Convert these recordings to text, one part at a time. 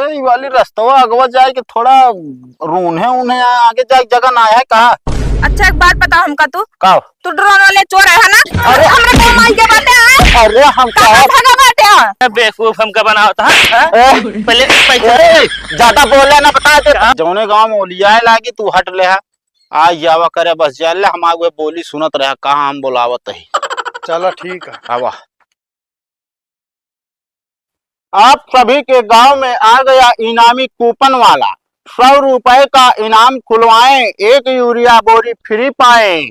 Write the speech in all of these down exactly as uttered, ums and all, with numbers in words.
ई वाली रस्तवा अगवा जाए के थोड़ा रून्हे उन्हे आ-, आगे जाए के जगह ना है का? अच्छा, एक बात बताओ हमका तू। का? तू ड्रोन वाले चोर है ना? अरे! हमरे गाँव में आई के बाटे आए। अरे हम कहाँ कहा भागा बाटे? ए, बेवकूफ हमका बनावत है, हाँ? ए! पहले पैसा ए, ज्यादा बोले ना, बता दे। का? जौने गाँव में ओलियाए लागी तू हट ले हा। आ जावा करे बस, जान ले हम आगे बोली सुनत रहा, कहाँ हम बोलावत ही। चलो ठीक है। आवा। आप सभी के गांव में आ गया इनामी कूपन वाला। सौ रुपए का इनाम खुलवाएं, एक यूरिया बोरी फ्री पाएं।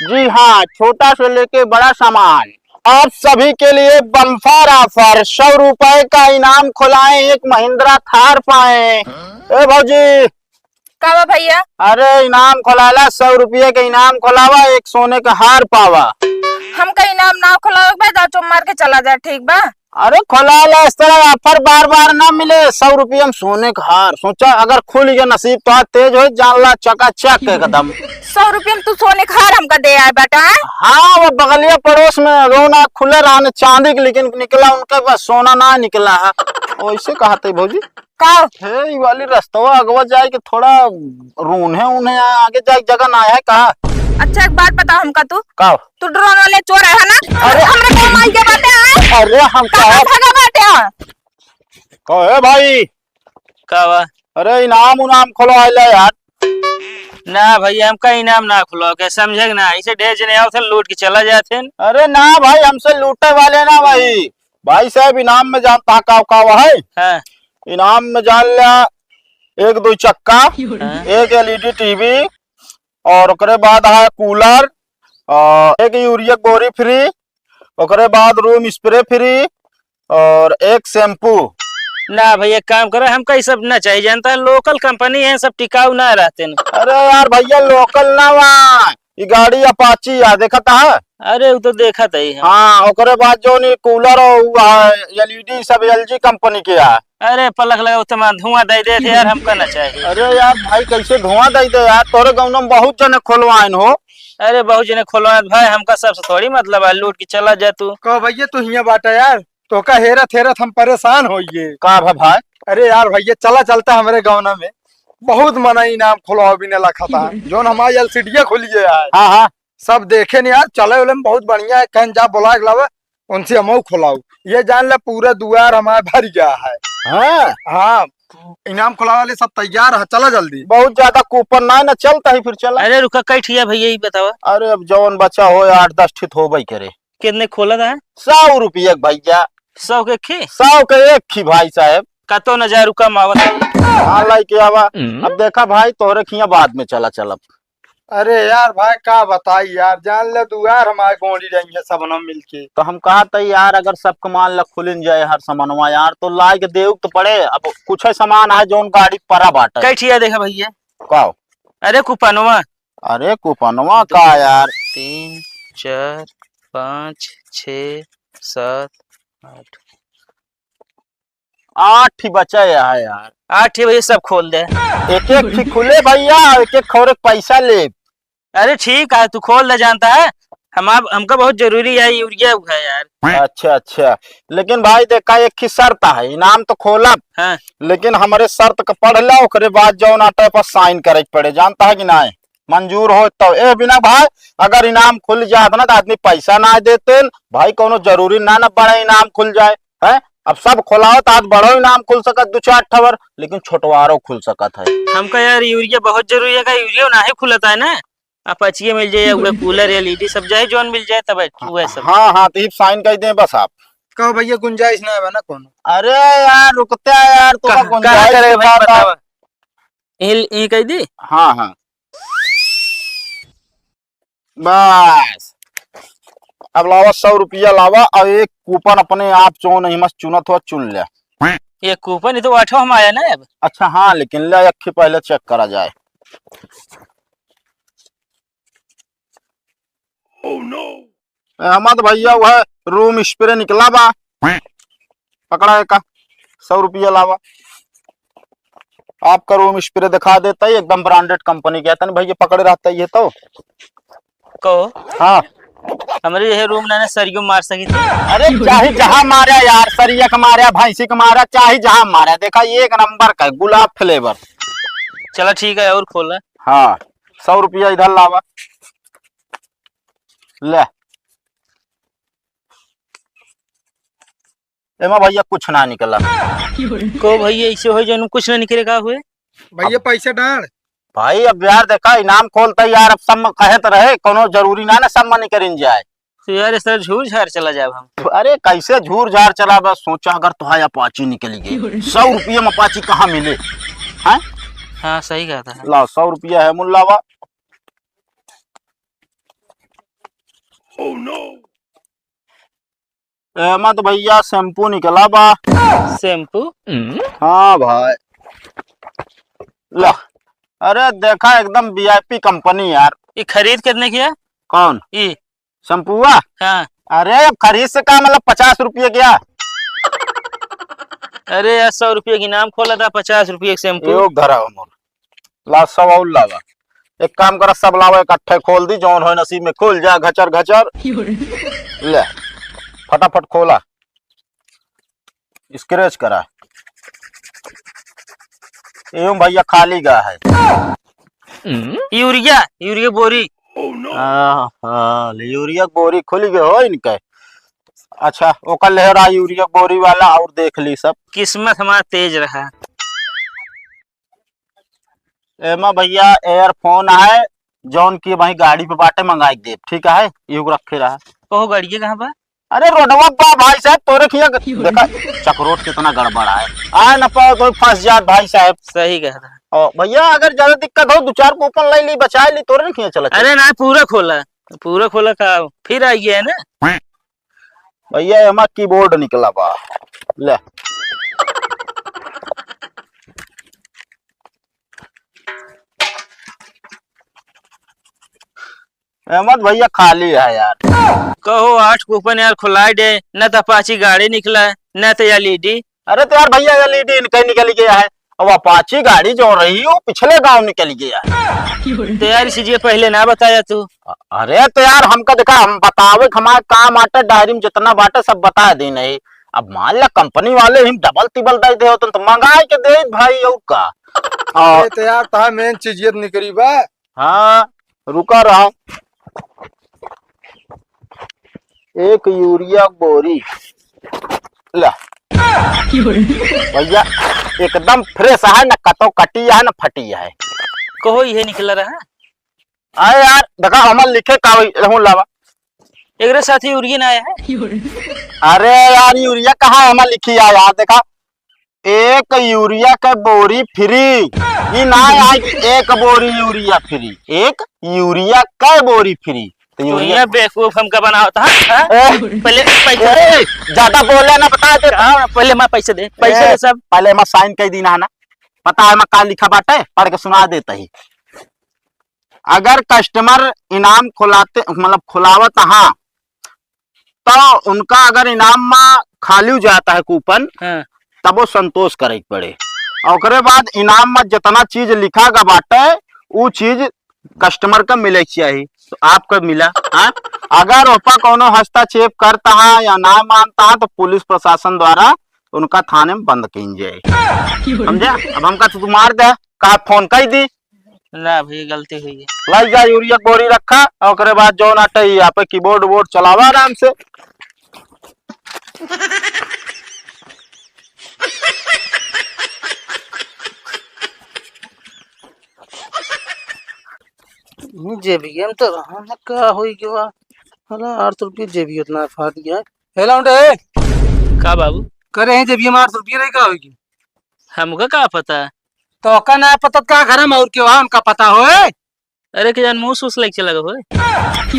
जी हाँ, छोटा से लेके बड़ा सामान। आप सभी के लिए बम्पर ऑफर, सौ रुपए का इनाम खुलाएं, एक महिंद्रा थार पाएं। ए भौजी, का बा भैया? अरे इनाम खोलाला, सौ रुपया के इनाम खोलावा, एक सोने का हार पावा। हमका इनाम ना खोलावे के बा, जा चुप मार के चला जा, ठीक बा? अरे खोलाला, इस तरह ऑफर बार बार ना मिले, सौ रुपया में सोने का हार। सोचा अगर खुल गया नसीब तो आज तेज हो, जान ला चकाचक एकदम। सौ रुपया में तू सोने का हार हमका दे आए बेटा, हैं? हाँ, वो बगलिया पड़ोस में रोना खुले रहने चांदी के, लेकिन निकला उनके पास सोना ना निकला है। वैसे कहते भौजी। का? हे, ई वाली रस्तवा अगवा जाए के थोड़ा रून्हे उन्हे आ-, आगे जाए के जगह ना है का? अच्छा, एक बात बताओ हमका तू। का? तू ड्रोन वाले चोर है ना? अरे! हमरे गाँव में आई के बाटे आए। अरे, हम कहाँ कहा भागा बाटे? कहे भाई? का बा? अरे, इनाम उनाम खोलो आइला यार। ना भैया, हमका इनाम ना खुलवा के, समझे कि ना? ऐसे ढेर जने आवत हैं, लूट के चला जात हैं। अरे ना भाई, हमसे लूटे वाले ना भाई। भाई साहब, इनाम में जानता है का, का हुआ है? हाँ। इनाम में जान लिया, एक दो चक्का, हाँ। एक एलईडी टीवी, और ओकरे बाद है कूलर, और एक यूरिया गोरी फ्री, ओकरे बाद रूम स्प्रे फ्री, और एक शैम्पू। ना भाई, एक काम करे, हमका ई सब ना चाहिए, जानता है, लोकल कंपनी है, सब टिकाऊ ना रहते हैं। अरे यार भैया, लोकल ना बा, ई गाड़ी अपाची है, देखत है? अरे, उ तो देखत है हम। हाँ, ओकरे बाद जौन ई कूलर और उ है, एलईडी सब एलजी कंपनी के है। अरे, पलक लगा, उ तो मार धुआं दे देत है यार, हमका ना चाहिए। अरे यार भाई, कैसे धुआं दे दे यार, तोरे गाँव में बहुत जने खोलवाइन हो। अरे, बहुत जने खोलवाइन भाई, हमका सबसे थोड़ी मतलब है, लूट के चला जा तू। कहो भैया, तू हियाँ बाटा यार, तोहका हेरत हेरत हम परेशान होइए। का भा भाई? अरे यार भैया, चला चलता हमरे गौना में, बहुत मना इनाम खोलवा बिना लखा था। जौन हमारी एलसीडिया खुलिए यार, हाँ, हाँ। सब देखे नहीं यार, चले उले में बहुत बढ़िया है, कहीं जा बुला के लावे, उनसे हमहू खोलाऊ। ये जान ले, पूरा दुआर हमारे भर गया है। हाँ। हाँ, इनाम खोलावे वाले सब तैयार है, चला जल्दी। बहुत ज्यादा कूपन ना है ना, चलता ही फिर चला। अरे रुका, कै ठिया भैया, ये बतावा। अरे अब जौन बचा हो, आठ दस ठित होबे करे। कितने खोला था? सौ रुपया के भैया। सौ के एक खी? सौ के एक खी भाई साहब। कतो न जा, रुका, मावत है। हाँ, लाइके आवा। हम्म। अब देखा भाई, तोहरे खिया बाद में चला चलब। अरे यार भाई, का बताई यार, जान ले दुआर हमारे गोड़ी रही है सब ना मिलके। तो हम कहा था यार, अगर सबके मान ला खुलिन जाए हर सामानवा यार, तो लाइके देव तो पड़े। अब कुछ है सामान है जौन गाड़ी परा बाटे। कै ठिया देखा भैया? का? अरे कुपनवा। अरे कुपनवा दो, का यार? तीन, चार, पाँच, छः, सात, आठ। आठ ही बचा है यार। आठ ही भैया, सब खोल दे। एक एक ही खुले भैया, एक एक खौरे पैसा ले। अरे ठीक है, तू खोल दे, जानता है हम आप, हमका बहुत जरूरी है, यूरिया है यार। अच्छा अच्छा, लेकिन भाई देखा, एक ही शर्त है, इनाम तो खोलब, हाँ। लेकिन हमारे शर्त का पढ़ ला, ओकरे बाद जौन आटे पर साइन करे के पड़े, जानता है कि नहीं? मंजूर हो तो। ए बिना भाई, अगर इनाम खुल जात ना तो आदमी पैसा ना देते भाई, कोनो जरूरी ना ना बड़ा इनाम खुल जाए, है? अब सब खोलाओ तो आज बड़ो इनाम खुल सकत दो चार ठवर, लेकिन छोटवारो खुल सकत है। हमका यार यूरिया बहुत जरूरी है, का यूरिया ना ही खुलता है ना, अपचिए मिल जाए, वह कूलर, एलईडी सब जाए, जौन मिल जाए तब वह सब। हाँ हाँ, तो ये साइन कर दें बस आप। कहो भैया, गुंजाइश ना है ना कोनो? अरे यार रुकते हैं यार, तो कहाँ, गुंजाइश कहाँ करे के भाई, बात है। बतावा। यही, यही कह दी? हाँ हाँ। बस। अब लावा सौ रुपया लावा और एक कूपन अपने आप जो नहीं मस्त चुनत हो चुन ले। ये कूपन, ये तो आठो हम आया ना अब। अच्छा हाँ, लेकिन ले एक ही पहले चेक करा जाए। Oh no! ए, हमार तो भैया वह रूम स्प्रे निकला बा। पकड़ा है का? सौ रुपया लावा। आपका रूम स्प्रे दिखा देता है, एकदम ब्रांडेड कंपनी के। तनी भैया पकड़े रहता है ये तो। को? हाँ। हमरे यह रूम ना, ना सरियो मार सकी थी। अरे चाहे जहाँ मारा यार, सरिया के मारा, भैंसी के मारा, चाहे जहाँ मारा, देखा एक नंबर का गुलाब फ्लेवर। चला ठीक है, और खोला। हाँ, सौ रुपया इधर लावा, ले। एमा भैया कुछ ना निकला। को भैया ऐसे हो जौन कुछ ना निकले का हुए? भैया अब पैसा डाल। भाई अब यार देखा इनाम खोलता यार, अब सब में कहे तो रहे, कोनो जरूरी ना ना सब में निकल जाए। तो यार इस तरह झूर झार चला जाए हम। अरे कैसे झूर झार चला, बस सोचा अगर तुहार अपाची निकली गई, सौ रुपये में अपाची कहाँ मिले? हैं? हाँ सही कहा था। ला सौ रुपया है मुल्लावा। एमा तो भैया शैम्पू निकला बा। शैम्पू? हाँ भाई, ला। अरे देखा एकदम वीआईपी कंपनी यार। ये खरीद कितने की है? कौन? ये शैम्पूआ? हाँ। अरे अब खरीद से का मतलब, पचास रुपये क्या? अरे यार, सौ रुपये की नाम खोला था, पचास रुपये की शैम्पू। यो घर आओ मोर। ला सब और लावा। एक काम करा, सब लावा इकट्ठे खोल दी, जौन होए नसीब में खुल जा घचर घचर। ले फटाफट खोला, स्क्रैच करा। एवं भैया खाली गा है। यूरिया, यूरिया बोरी। हाँ, यूरिया बोरी खुल गए हो इनके। अच्छा, ओकर ले रहा यूरिया बोरी वाला, और देख ली सब। किस्मत हमारा तेज रहा। एमा भैया एयरफोन है, जौन की वही गाड़ी पे बाटे, मंगाई के देब, ठीक है, यू रखे रहा। कहो गाड़िए कहाँ बा? अरे रोडवा बा भाई साहब, तोरे खिया देखा, चकरोट कितना गड़बड़ है, आ न पाओ तो फंस जात भाई साहब। सही कह रहा। और भैया अगर ज्यादा दिक्कत हो, दो चार कूपन ले ली, बचा ली, तोरे खिया चला। अरे ना, पूरा खोला, पूरा खोला का, फिर आई है ना। भैया एमा कीबोर्ड निकला बा, ले। अहमद भैया खाली है यार। कहो आठ कूपन यार खुलाई दे, न तो अपाची गाड़ी निकला, न तो एलईडी। अरे तो यार भैया एलईडी इनका ही निकल गया है, अब अपाची गाड़ी जो रही वो पिछले गांव निकल गया है। तो यार इसी लिए पहले ना बताया तू। अरे तो यार हमका देखा, हम बतावे के हमारे काम आटे, डायरी में जितना बाटे सब बता दी नहीं। अब मान ला कंपनी वाले ही डबल तिबल दे दे होतन तो मंगाए के दे भाई, और का। और अरे तो यार तहा मेन चीज ये तो निकरी बा। हाँ, रुका रहा। एक यूरिया बोरी ला। भैया एकदम फ्रेश है, ना कतो कटी है ना फटी है। कहो ये निकल रहा। अरे यार देखा हमार लिखे का होई, रहूं लावा। एकरे साथ यूरिया ना आया है। अरे यार यूरिया कहाँ है, हमार लिखी है यार, देखा एक यूरिया के बोरी फ्री। ई ना आए कि एक बोरी यूरिया फ्री, एक यूरिया के बोरी फ्री। तो तो यूरिया ये बेवकूफ हमका बनावत है, हाँ? ए, पहले पैसा दे। ए, ज्यादा बोले ना, बता दे। हाँ, पहले मैं पैसे दे, पैसे ए, दे सब। पहले मैं साइन कर दी ना, ना पता है मैं का लिखा बाटे, पढ़ के सुना देता ही। अगर कस्टमर इनाम खुलाते मतलब खुलावत हाँ, तो उनका अगर इनाम में खाली हो जाता है कूपन, हाँ। तब वो संतोष करे के पड़े। और ओकरे बाद इनाम में जितना चीज लिखा गा बाटे, वो चीज कस्टमर का मिले के चाहिए। तो आपका मिला, हाँ? अगर ओपा कोनो हस्तक्षेप करता है या ना मानता है, तो पुलिस प्रशासन द्वारा उनका थाने में बंद कीन जाए। समझा? अब हमका तो तू मार दे, कहा फोन कर दी। ना भैया, गलती हुई है। लाई जा, यूरिया बोरी रखा, और ओकरे बाद जौन आटे ही आप कीबोर्ड वोर्ड चलावा आराम से। जेबिया में तो रहा ना, का होई गवा? साला आठ सौ रुपये जेबिया उतना फाट गया। हे लौंडे, का बाबू? करे हैं जेबिया में आठ सौ रुपये रही, का होई गया? हमका का पता? तो का ना पता, का घर में और क्यों है, उनका पता होए? अरे, के जान मूस उस लेके चला गए होए।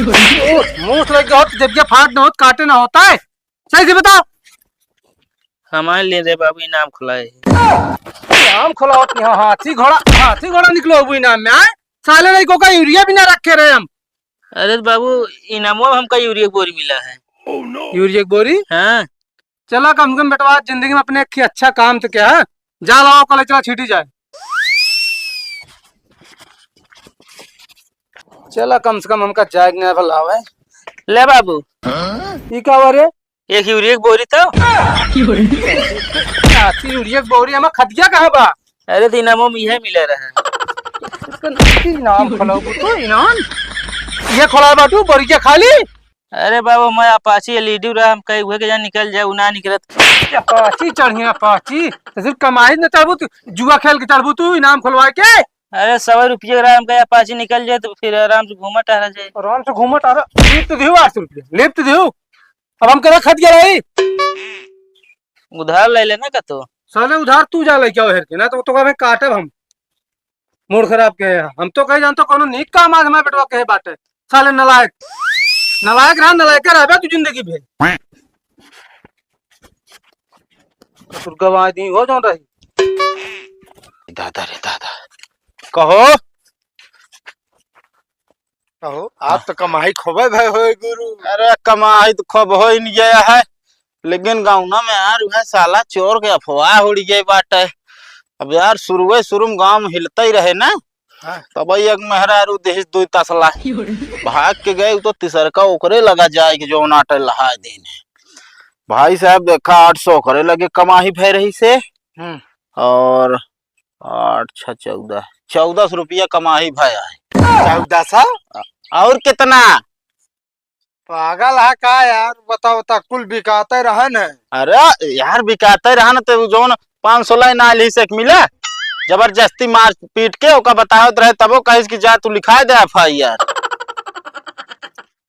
मूस, मूस लेके होत, जब ये फाट ना होत, काटे ना होता है। सही से बताओ। हमारे लिए रे बाबू इनाम खुलाए है। इनाम खुलावत नहीं, हाँ, हाथी घोड़ा, हाथी घोड़ा निकलो अबू इनाम में, आए? साले नहीं को का यूरिया भी ना रखे रहे हम। अरे बाबू, इनामवा हमका यूरिया की बोरी मिला है। यूरिया की बोरी? हाँ। चला कम से कम बेटवा जिंदगी में अपने एक अच्छा काम तो क्या है? जा लाओ कल, चला छीटी जाए। चला कम से कम हमका जाए के नहीं भला आवे। ले बाबू। ई का बा रे? एक यूरिया के बोरी तो। काची यूरिया के बोरी, हमार खदिया कहाँ बा? अरे, तो इनामो में इहे मिले रहे। इसका नाम की इनाम खोलाबू तू, इनाम? ये खोला बाटू, बोरी के खाली? अरे बाबू, मैं अपाची एलईडी रहा, हम कहीं उहे के जान निकल जाए, उ ना निकलत। ये अपाची चढ़िया अपाची, तो सिर्फ कमाई न चढ़बू तू, जुआ खेल के चढ़बू तू, इनाम खोलवा के। अरे, सौ रुपये के रहा, हम कहे अपाची निकल जाए, तो फिर आराम से घूमा टहरा जाए। आराम से घूमा टहरा, लिफ्ट दियो आठ सौ रुपये, लिफ्ट दियो। अब हम कहे खत गया रही। उधार ले लेना का तो। साले उधार तू जा लेके आओ हेर के, ना तो, तो कहे काटब हम। मूड खराब के है। हम तो कहीं जानता कोनो नीक काम आज हमारे बेटवा के बाटे। साले नलायक, नलायक रहा, नलायक रहबे तू जिंदगी भर। ससुर गवा दी हो जौन रही। दादा रे दादा। कहो। कहो, आप तो कमाई खोबे भय होए गुरु। अरे, कमाई तो खूब हो ही नहीं गया है, लेकिन गाँव में यार, वह साला चोर के अफवाह उड़ गई बाटे। अब यार, शुरुए शुरू में गाँव में हिलता ही रहे ना, हाँ। तब एक मेहरारू देहिस दुई तसला। भाग के गए, उ तो तिसरका ओकरे लगा जाए कि जौन आटे लहाए दिन है। भाई साहब, देखा, आठ सौ ओकरे लगे कमाई भय रही से, हम्म। और आठ छः चौदह, चौदह सौ रुपया कमाई भय आए। चौदह सौ? और कितना? पागल है का यार? बताओ, बता, कुल बिकाते रहन है। अरे यार, बिकाते रहन तो उ जौन पाँच सौ लाई ना ली से मिला, जबरदस्ती मार पीट के ओका बतावत रहे, तबो कहिस कि जा तू लिखाए दे एफआईआर।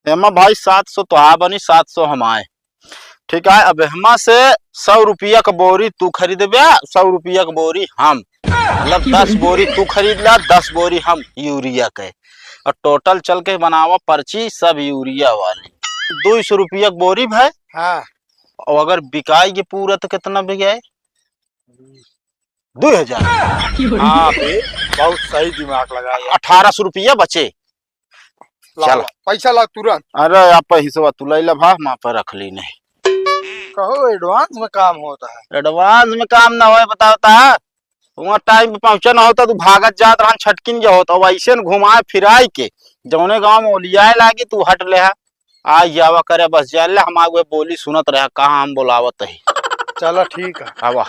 एमा भाई सात सौ तो आ बनी, सात सौ हम आए। ठीक है, अब एहमा से सौ रुपया क बोरी तू खरीदबे, सौ रुपया क बोरी हम, मतलब दस बोरी तू खरीद ला, दस बोरी हम यूरिया के, और टोटल चल के बनावा पर्ची सब यूरिया वाली। दो सौ रुपया क बोरी भाई। हाँ। और अगर बिकाई के पूरा तो कितना बिकाए? दो हजार। हाँ बे, बहुत सही दिमाग लगाया। अठारह सौ रुपया बचे। लाओ, चल। पैसा लाओ तुरंत। अरे, आप पैसवा तू ले ला भा, माँ पर रख ली नहीं। कहो, एडवांस में काम होता है। एडवांस में काम ना होए, बताओ ता। वहाँ टाइम पे पहुँचा ना होता, तू भागत जात रहन, छटकिन गया होता। वैसे न घुमाए फिराए के, जौने गाँव में ओलियाए लागी, तू हट ले हा। आ जावा करे, बस जा ले, हम आगे बोली सुनत रहा, कहाँ हम बोलावत ही। चलो, ठीक है। आवा।